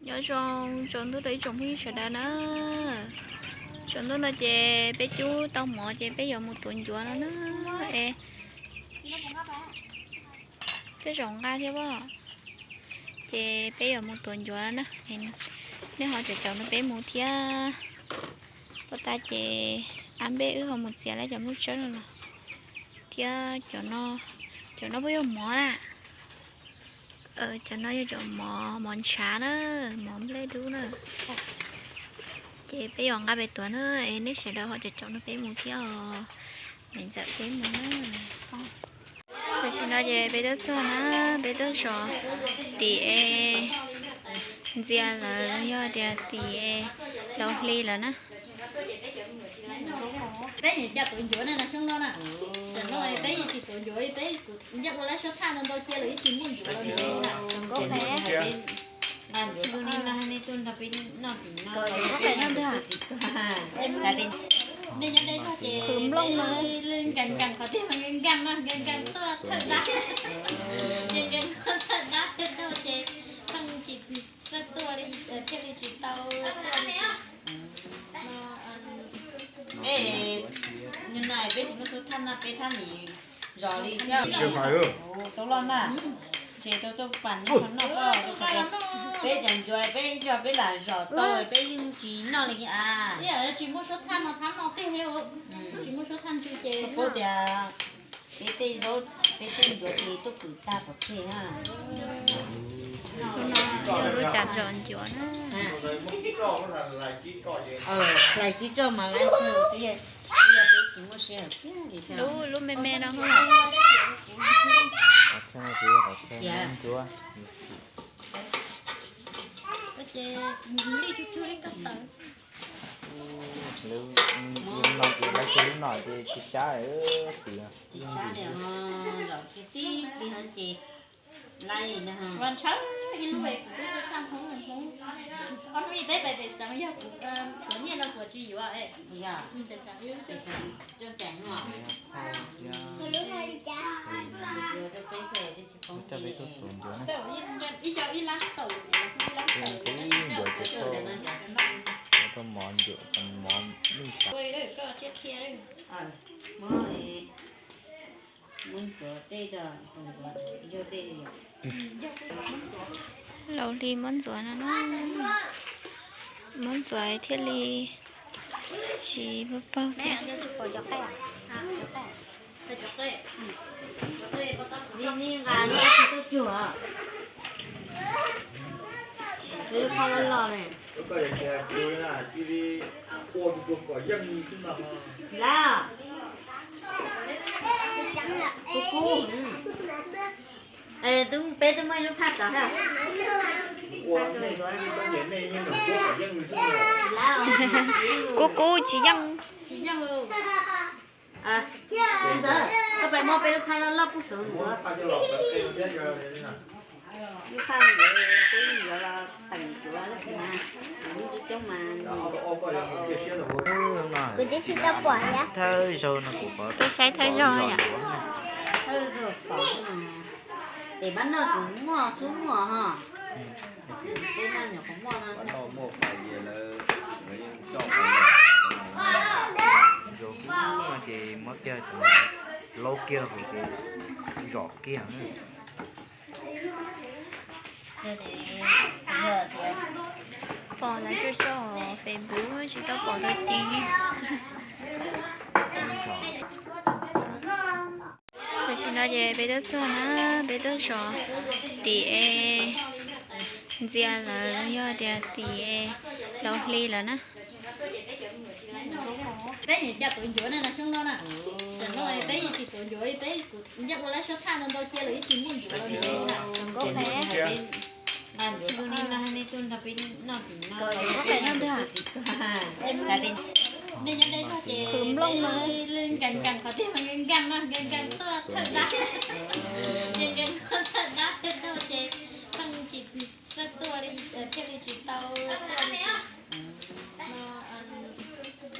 Nyob zoo tsaus ntuj rau ib tsoom phooj ywg sawv daws na. Tsaus ntuj no ces peb cub tau mov ces peb yuav mus tuav ncuav no na. Es tej zaum nqa thiab pob. Ces peb yuav mus tuav ncuav na. Nej ho caum caum no peb mus thiab. Pov tas ces ab npeb wb ho mus txiav lawv cov nplooj tsawb no los. Thiab cov no, cov no puas yog mov na? Cov no yog cov mov, mov ntshav na, mov nplej dub na. Ces peb yuav nqa pem tuav na, es nej sawv daws ho caum caum no peb mus thiab os. Me ntxawm peb mus na. Tam sim no ces peb tuaj txog na, peb tuaj zov tim es ntxias lawv los yog tias tim es laus hli lawm na. Peb yeej coj tuav ncuav ne, xyoo no na. Tam no peb yeej tsis tuav ncuav, peb kuv nco ua lab suab thaj no ntau cia lawm, yeej tsis muaj ncuav los ncuav na. Nqa ncuav li no, nej tuaj nrog peb noj tim no. Nej nyob deb zog ces nkees nkees qhov twg mas nkees nkees no, nkees nkees tuaj thawj dab, nkees nkees tuaj thawj dab, thawj dab ces pheej tsis txawj tuaj li, thiaj li tsis tau tuaj li. Peb, nim no peb tsis muaj suab thaj no, peb thaj nim zos li thiab. Tau loj na, ces tau tuaj pas noj, noj koj, peb cov ncuav peb ib co peb lam zom tau, peb yeej tsis noj li a. Tsis muaj suab thaj no, thaj no tej thiab, tsis muaj suab thaj ntsw ces paub tias peb tej zaub, peb tej ncuav ces tuaj pwm tag pov tseg na. Lub no yog lub cav zom ncuav na. Hlais kib roj mas lawv twb yog peb tsis muaj sij hawm thiab li thiab. Lub me me no. Lub no ces lawv kib lub no ces tsis sab xis. Tsis sab li, zom tib tib plig ho ces lawv ntshaw ib lub es kuv twb xav xaj Hmoob, Hmoob ob hnub ib peb pais pem xeev yog kuv tshuav nyiaj no kuv tsis yuav. Ib co ib lab tawm, ib lab tawm. Mov ncuav, mov lwj sab. Laus hli muab ntxuav no na, muab ntxuav thiaj li tsis paug paug thiab. Lab, kuv kub, peb twb muaj ib lub phaj tod thiab. Kub kub tsis yeej. Ntawd koj pais muab peb lub phaj loj loj pub saum ntawd. Lub phaj ntawd peb yuav los teem ncuav tab sis mas lub coob coob mas. Kuv twb tsis tau pom thiab. Thawj zaug no kuv pom. Tuaj saib thawj zaug yom. Thawj zaug pom. Es pab noj tseem muaj xub muaj ho. Peb noj nyuam qhuav muaj no. Zaum no ces muab kiag, laub kiag ces zom kiag. Pom lawv tso tso Facebook tsis tau pom tau ceev. Tam sim no ces peb tuaj txog na, peb tuaj zov tim es ntxias lawv los yog tias tim es laus hli lawm na. Peb yeej coj tuav ncuav ne, xyoo no na. Tam no peb yeej tsis tuav ncuav, peb kuv nco ua lab suab thaj no ntau cia lawm, yeej tsis muaj ncuav los ncuav na. Nqa ncuav li no, nej tuaj nrog peb noj tim no. Nej nyob deb zog ces nkees nkees qhov twg mas nkees nkees no, nkees nkees tuaj thawj dab, nkees nkees tuaj thawj dab, thawj dab ces pheej tsis txawj tuaj li, thiaj li tsis tau tuaj li.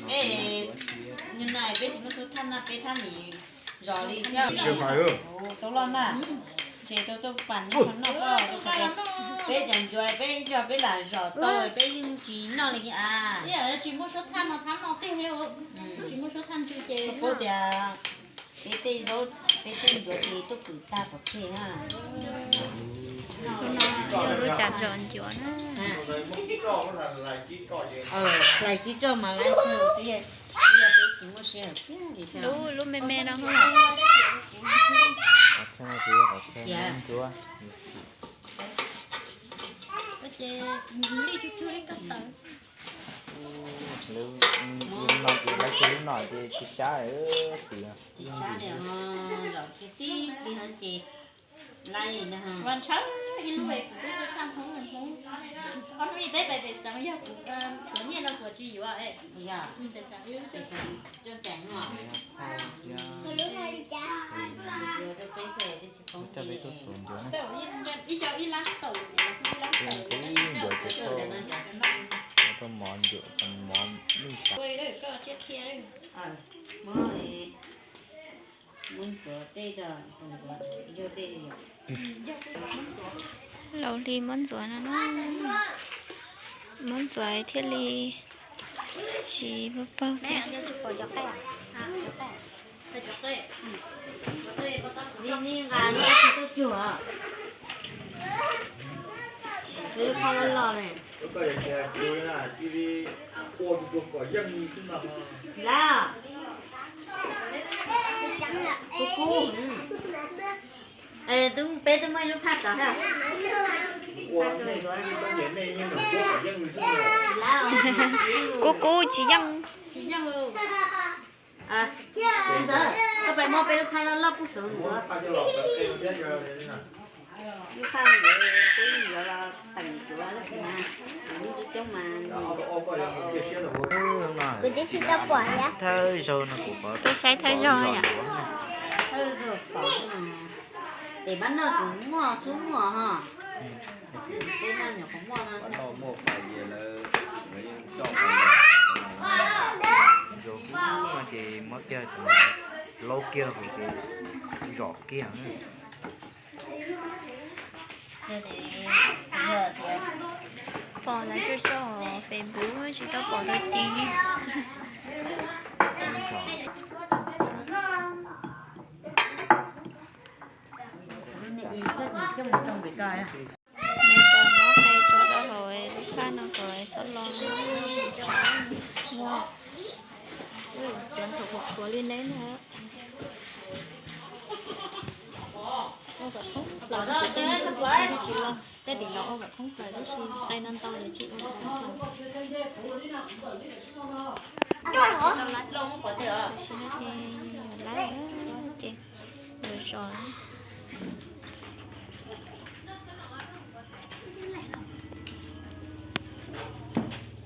Peb, nim no peb tsis muaj suab thaj no, peb thaj nim zos li thiab. Tau loj na, ces tau tuaj pas noj, noj koj, Peb cov ncuav peb ib co peb lam zom tau peb yeej tsis noj li kiag a. Tsis muaj suab thaj no thab no tej thiab, tsis muaj suab thaj ntsw ces paub tias peb tej zaub peb tej ncuav ces tuaj pwm tag pov tseg na. Lub no yog lub cav zom ncuav na. Hlais kib roj mas laib kawg, twb yog peb tsis muaj sij hawm thiab li thiab. Lub me me no. Lub no ces laib kiag lub no ces tsis sab xwb. Tsis sab li ho, zom kiag tib pliag ces laib li na. Ua ntshawb ib lub es kuv twb xav xaj Hmoob, Hmoob ob hnub ib peb pais pem xeev yog kuv tshuav nyiaj no kuv tsis yuav. Ib co ib lab tau. Laus li muab ntxuav no na, muab ntxuav thiaj li tsis paug paug thiab. Peb twb muaj ib lub phaj tod thiab. Kub kub tsis yeej. Ntawd koj pais muab peb lub phaj loj loj pub saum ntawd. Lub phaj ntawd peb yuav los teem tsuav tab sis mas lub coob coob mas. Kuv twb tsis tau pom li. Thawj zaug no kuv pom. Tuaj saib thawj zaug yom. Thawj zaug pom. Peb pab noj tseem muaj xub muaj ho. Peb noj nyuam qhuav muaj no. Zaum xub muaj ces muab kiag, laub kiag ces zom kiag. Pom lawv tso tso Facebook tsis tau pom tau ceev. Nws txawm muab qe tso rau hauv lub phaj no kom txhob lo. Cov nthaum qhuav qhuav li neb na. Ua kom thoob plaws, tsis lo. Tej tim no ua kom thoob plaws tab sis qe no ntau lawm tsis ua kom thoob plaws. Tam sim no ces lawv ces lawv zom.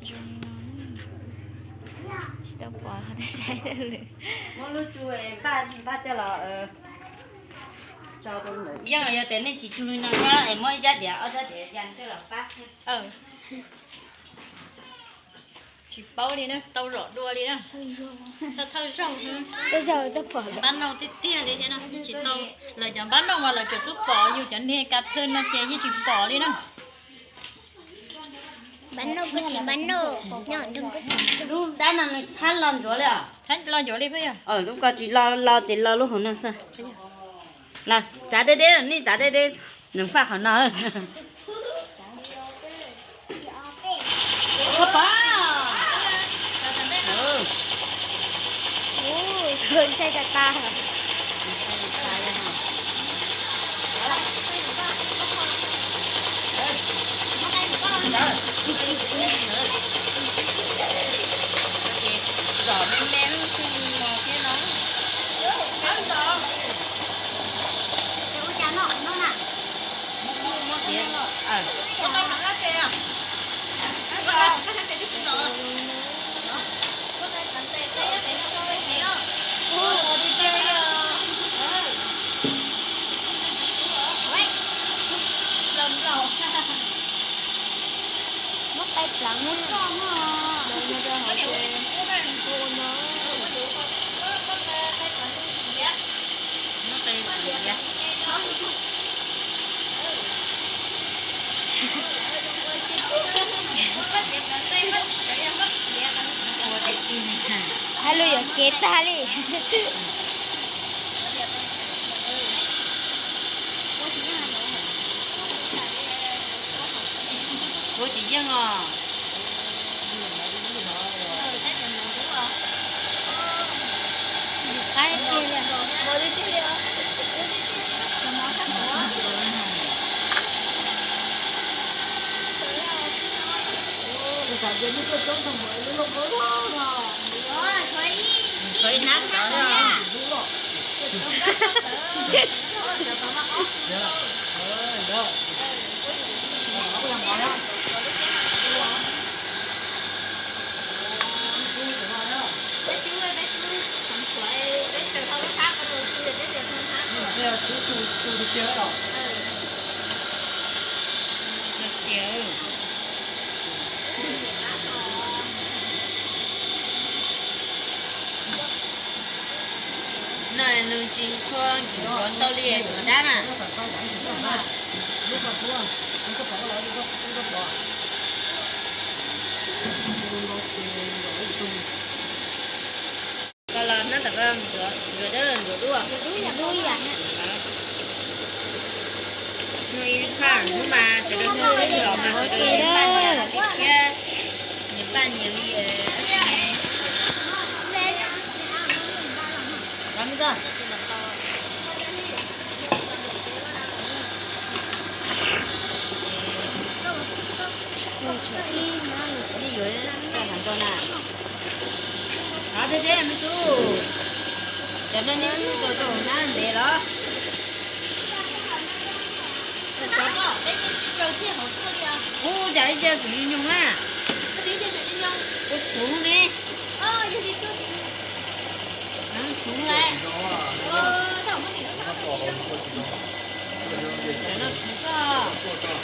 Zoo li no, tsis tau pom qhov twg saib lawm. Muab lub tsu npaj npaj coj los. Yeej yog tias nej tsis tsug li no thiab es muab ib rab diav ob rab diav ya tej los pab. Tsis paub li na, tau zom dua li na. Thawj zaug, npab nauj tiag tiag li thiab na, tsis tau. Lawv cov npab nauj mas lawv tseem xub pom, yus cov niag ka thw no ces yeej tsis pom li na. Lub dab no nws txhab lo ntsuav li os. Txhab lo ntsuav li puas yog? Lub ko tsis lo, lo ces lo lub hauv no xwb. Los txav deb deb, nej txav deb deb, nws faj qhov no. Zom me me xwb, mos thiab no. Muab qe pleev, muab roj, muab no rau hauv ces ua no. Hais lus yuam kev tag li. Kuv tsis yeej os. Qaib tiag li. Tshuav ib hnab tod. No nws tsis tshua nkim ncuav ntau li tus dab na. Koj los hnab tom koj ncuav dab ncuav dub. Dub yam. Nws ib phaj hnub mas cov dab ncuav dub los mas cov dab npaj nyias li thiab. Nyias npaj nyias li. Nej yuav tau hnav ntau na. Hov thiab thiab me tub, cov no nej tau tau hnav ntev los? Ub, cas ib co txwm nyoog na. Ua tshoob ne. Tshoob lawm. Cov no tshoob koj.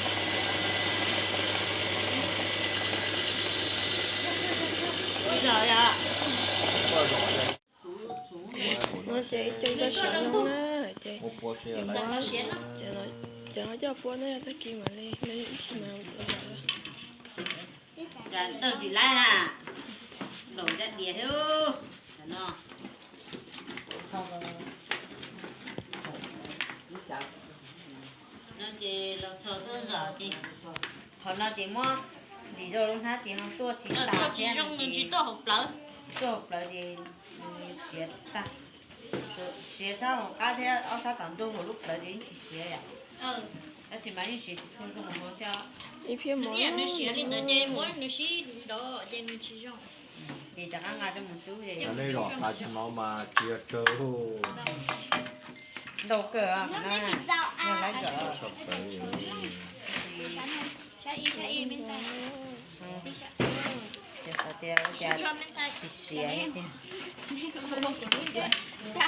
Ib los yom. No ces ib co coj siav zoo na, ces cov no coj pua na, yog tag kis mam li, no yog ib chim mas los. Cas tawj tsis laib na, laus caj dias thiab. Cov no, no ces los txhos tuaj zom ces, qhov no ces muab ntim rau lub hnab ces ho tuaj tsis tau thiab, tsis tuaj hauv plawv, tuaj hauv plawv ces siav tag, siav sab hauv qab thiab ob sab tom ntug hauv lub plawv ces yeej tsis siav yom. Tab sis mas yeej siav tsis tshua zoo hauv thiab. Ib phiab mov nws siav li ntawd ces muab nws sib nrov ces nws tsis zoo. Ces rov qab nqa coj mus cub ces nej zom tas tsis mov mas tsis yog tsawg, ntau kawg, yog laib zom. Ces qhov tias ua cas tsis siav tiag.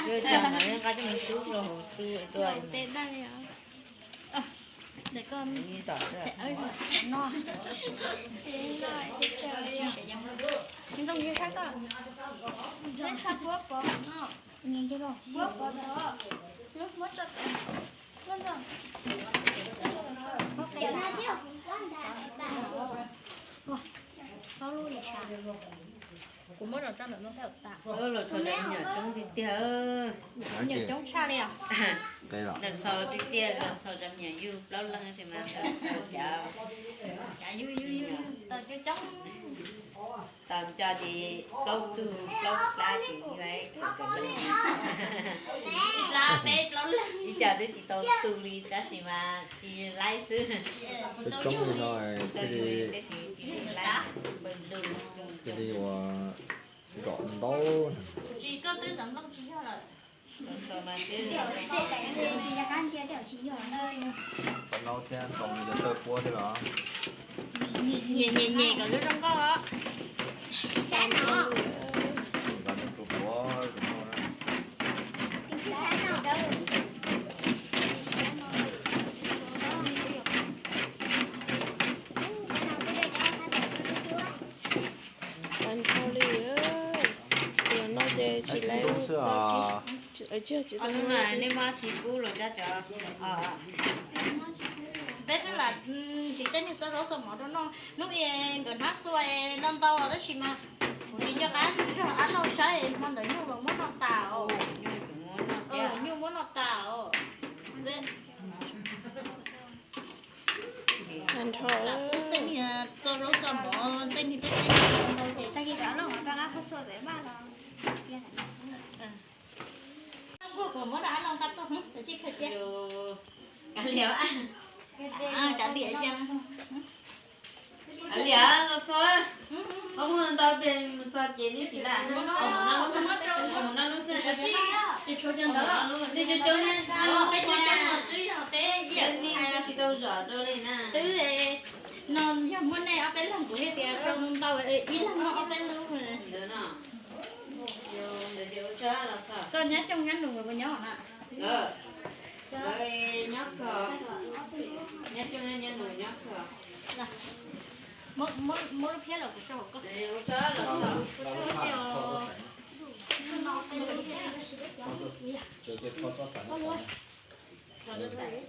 Ua cas mas nqa coj mus cub rau hauv txuj tuaj. Kuv muab los tso ntawm no thiab tas. Los txhos cov me nyuam coob tiag tiag. Me nyuam coob tshaj li os. Los txhos tiag tiag, los txhos cov me nyuam yug plaub leeg tab sis mas txhos cov, cov yug yug yug tau coob coob. Tau nco ces plaub tug plaub plab ces ib plab peb plaub leeg, ib co twb tsis tau tu li tab sis mas tsis laib xwb. Coob coob li no thiaj li, thiaj li ua zom ntau. Tsis, koj twb ntxeev nplooj tsis yog lawm. Tau nau thiab ntxeev cov tawj puab thiab los? Nyem nyem nyem kom zoo zoo nkauj os. Tag nrho li, tiam no ces tsis laib tsis tau. Nej muab tsis pub los cov, peb twb lam Tej niag txo zaub txo mov rau noj, hnub i nkawd hnab xua ntau ntau tab sis mas kuv tsis nco qab nrog Ab Lauj saib, hmo ntawd nyuj los muab noj tas os. Nyuj muab noj tas os. Tej niag txo zaub txo mov, tej niag tej ntau ces tag kis rov los rov qab kho xua pem vaj los. Nquag kuv muab rau Ab Lauj nqa tuaj, cia khaws cia. Kav liam, kav liam, kav liam los txog. Qhov muag ntau pes mus txog ces neb tsis lam, mus no lub txaj, tus tshuav cov ntawd, neb cov cov niag peb cov cov no twb yog peb tiam li tsis tau zom rau li na. Twb no yog muaj nej ob peb leeg kuv thiaj tias rau ntau, ib leeg muaj ob peb lub ntawd no. Koj nyab Xyooj nyab Nus puas nyob na? Lawv nyob kho, nyab Xyooj nyab Nus nyob kho. Muab lub phiab los kuv tso hauv koj.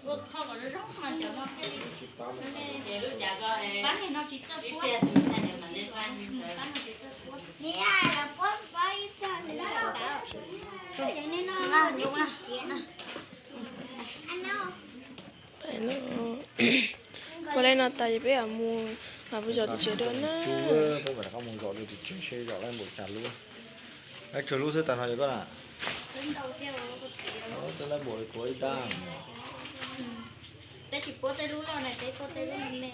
Ua kho kom zoo zoo mas cov no thiaj li, pab niag no tsis txawj puab. Ua li no tas ces peb mam mus, mam mus zom tim tsev dua na. Peb mam rov qab mus zom tim tsev seb zom lawm npaum cas lub. Tsawg lub xwb tas no yog koj na? Twb lawm npaum li kuv ib dab. Peb tsis puab tej lub loj ne, peb puab tej lub me me.